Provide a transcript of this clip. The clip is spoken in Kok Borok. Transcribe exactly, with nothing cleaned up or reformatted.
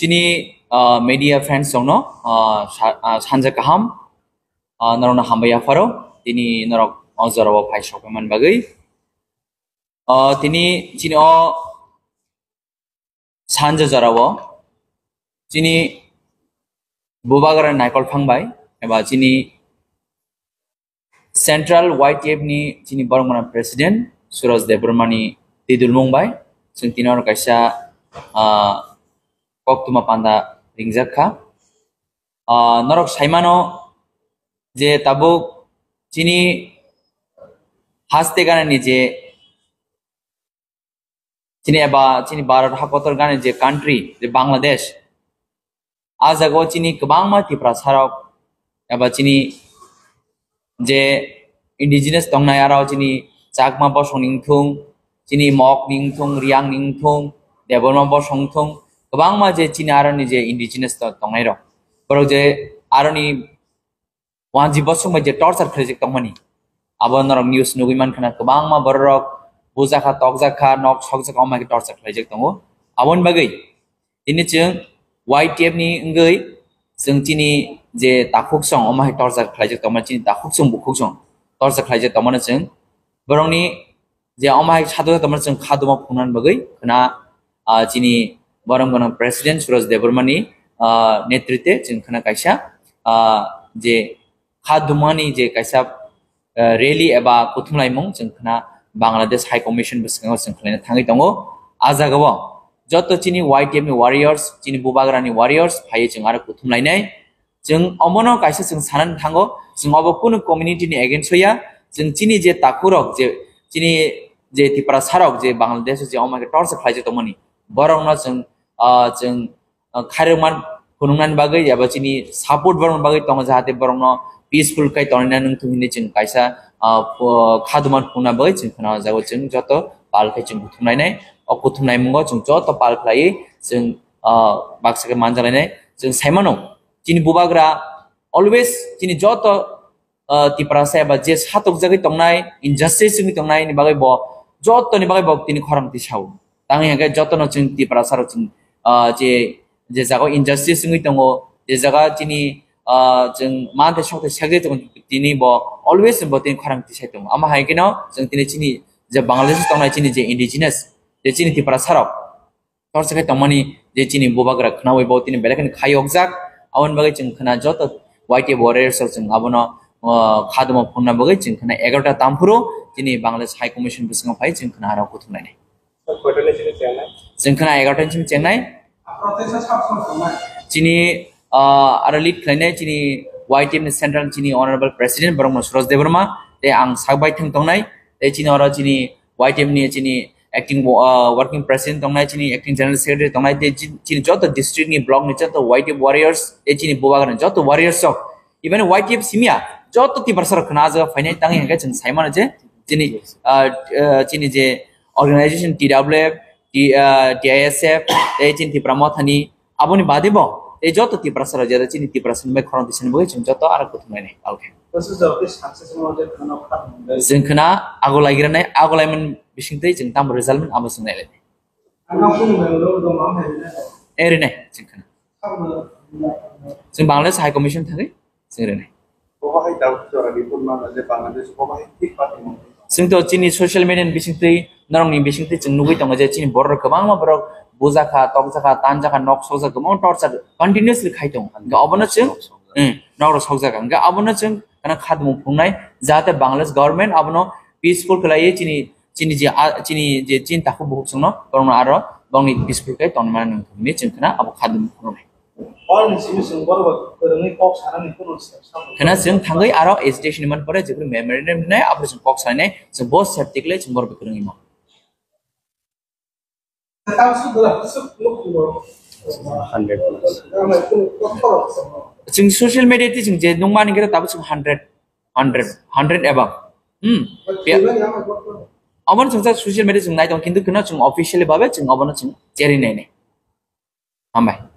Chini, ah, media friends rokno, ah, sa-, ah, sanja kaham, ah, norokno hambai yapharo, tini norok o jorao phai sokphaimani bagwi. Ah, tini chini o sanja jorao chini bubagra naikol phang bai eba chini Central Y T F ni chini borok mwnang President Suraj Debbarma ni twi dulmung bai chwng tini oro kaisa, ah, koktwma panda ringjak kha. Ah, norok saimano je tabuk chini haste ganani je chini eba chini Bharat hakotor gani je country, je Bangladesh, a jagao chini kwbangma Tiprasa rok eba chini je indigenous tongnai, aro chini Chakma bosong ni wngthung, chini Mok ni wngthung, Riang ni wngthung, Debbarma bosong wngthung, kwbangma je chini aroni je indigenous to-, tongnai rok, borok je aroni wanji bosong bai je torture khlaijak tongmani. Abo norok news nugui mankha na, kwbangma borok rok bujakha, tokjakha, nok sokjakha, omo hai khe torture khlaijak tongo. Aboni bagwi tini chwng Y T F ni wngwi chwng chini je takhuk song, omo hai torture khlaijak tongmani, chini takhuk song, bukhuk song torture khlaijak tongmani chwng borokni je omo hai satok tongmani chwng kha duma phungnani bagwi khna, ah, chini borom gwnang President Suraj Debbarma ni, ah, netritwe chwng khna kaisa, ah, je kha dumani je kaisa, ah, rally eba kuthumlaimung chwng khna Bangladesh High Commission bwskango chwng khlaina thangwi tongo. A jagao joto chini Y T F ni warriors, chini bubagra ni warriors phaiwi chwng aro kuthumlainai. Chwng omono kaisa chwng sanani thango, chwng obo kunu community ni against o ya, chwng chini je takhurok, je chini je Tiprasa rok je Bangladesh o je omo khe torture khlaijak tongmani, borokno chwng, ah, chwng, ah, khairokma phunuknani bagwi eba chini support borokni bagwi tongo, jahate borokno peaceful khe tonina nung thung hinwi chwng kaisa, ah, pho-, kha duma phunukna bagwi chwng khna o jaga o chwng joto pal khe chwng kuthumlainai. O kuthumlaimungo chwng joto pal khlaiwi chwng, ah, baksa khe manjalainai. Chwng saimano, chini bubagra always chini joto, ah, Tiprasa eba je satokjagwi tongnai, injustice wngwi tongnai ni bagwi bo, jotoni bagwi bo tini khorang tisao. Tangwi hwnkhe jotono chwng Tiprasa rok chwng, ah, je, je jaga injustice wngwi tongo, je jaga chini, ah, chwng manthe sokthai sekjai tongo, tini bo always bo tini khorang tisai tongo. Amo hai kheno chwng tini chini je Bangladesh tongnai chini je indigenous, je chini Tiprasa rok, torsa khe tongmani je chini bubagra khnaui bo tini belai kheno khayokjak. Aboni bagwi chwng khna joto Y T F warriors rok chwng abono, ah, kha duma phunna bagwi chwng khna egarota tamphuru chini Bangladesh High Commission bwskango phai chwng khna aro kuthumlainai. Chwng khna egarota ni simi chengnai. Chini, ah, aro lead khlainai chini Y T F ni central chini honorable president borok no Suraj Debbarma, tei ang sak bai thang tongnai, tei chini oro chini Y T F ni chini acting, ah, working president tongnai, chini acting general secretary tongnai, tei chi-, chini joto district ni block ni joto Y T F warriors, tei chini bubagra ni joto warriors rok, even Y T F simya joto Tiprasa rok khna ajak phainai. Tangwi hwnkhe chwng saimano je chini, ah, ah, chini je organization T W F, T-, ah, T I S F, tei chini Tipra Mothani, aboni bade bo tei joto Tiprasa rok jera chini Tiprasa ni bai khorang tisani bagwi chwng joto aro kuthumlainai. Okay. Chwng khna agulai granai, agulai man bising tei chwng tamo result man abo chwng nailai. Erinai chwng khna. Chwng Bangladesh High Commission thangwi chwng rinai. Chwng to chini social media ni bising twi, norok ni bising twi chwng nugwi tongo je chini borok rok kwbangma borok bujakha, tokjakha, tanjakha, nok sokjak, kwbangma torture continuously khai tongo. Hwnkhe obono chwng, hmm, nok rok sokjak. Hwnkhe abono chwng khna kha duma phungnai, jahate Bangladesh government abono peaceful khlaiwi chini, chini je, ah, chini je chini takhuk bukhuk chwngno, borokno aro bongni peaceful khe tongmani nung thumni chwng khna abo kha duma phunuknai. Khna chwng thangwi aro agitation ni man pore jephru memorandum hinai abo chwng kok sanai, chwng bo safety khlai chwng borok kwrwngwi ma. Hundred plus. Chwng social media twi chwng je nung mani khe tabuk chwng hundred, hundred, hundred above. Hmm. Aboni chwng social media chwng nai tong, kintu kheno chwng officially babe chwng abono chwng cherwi nai nai. Hambai.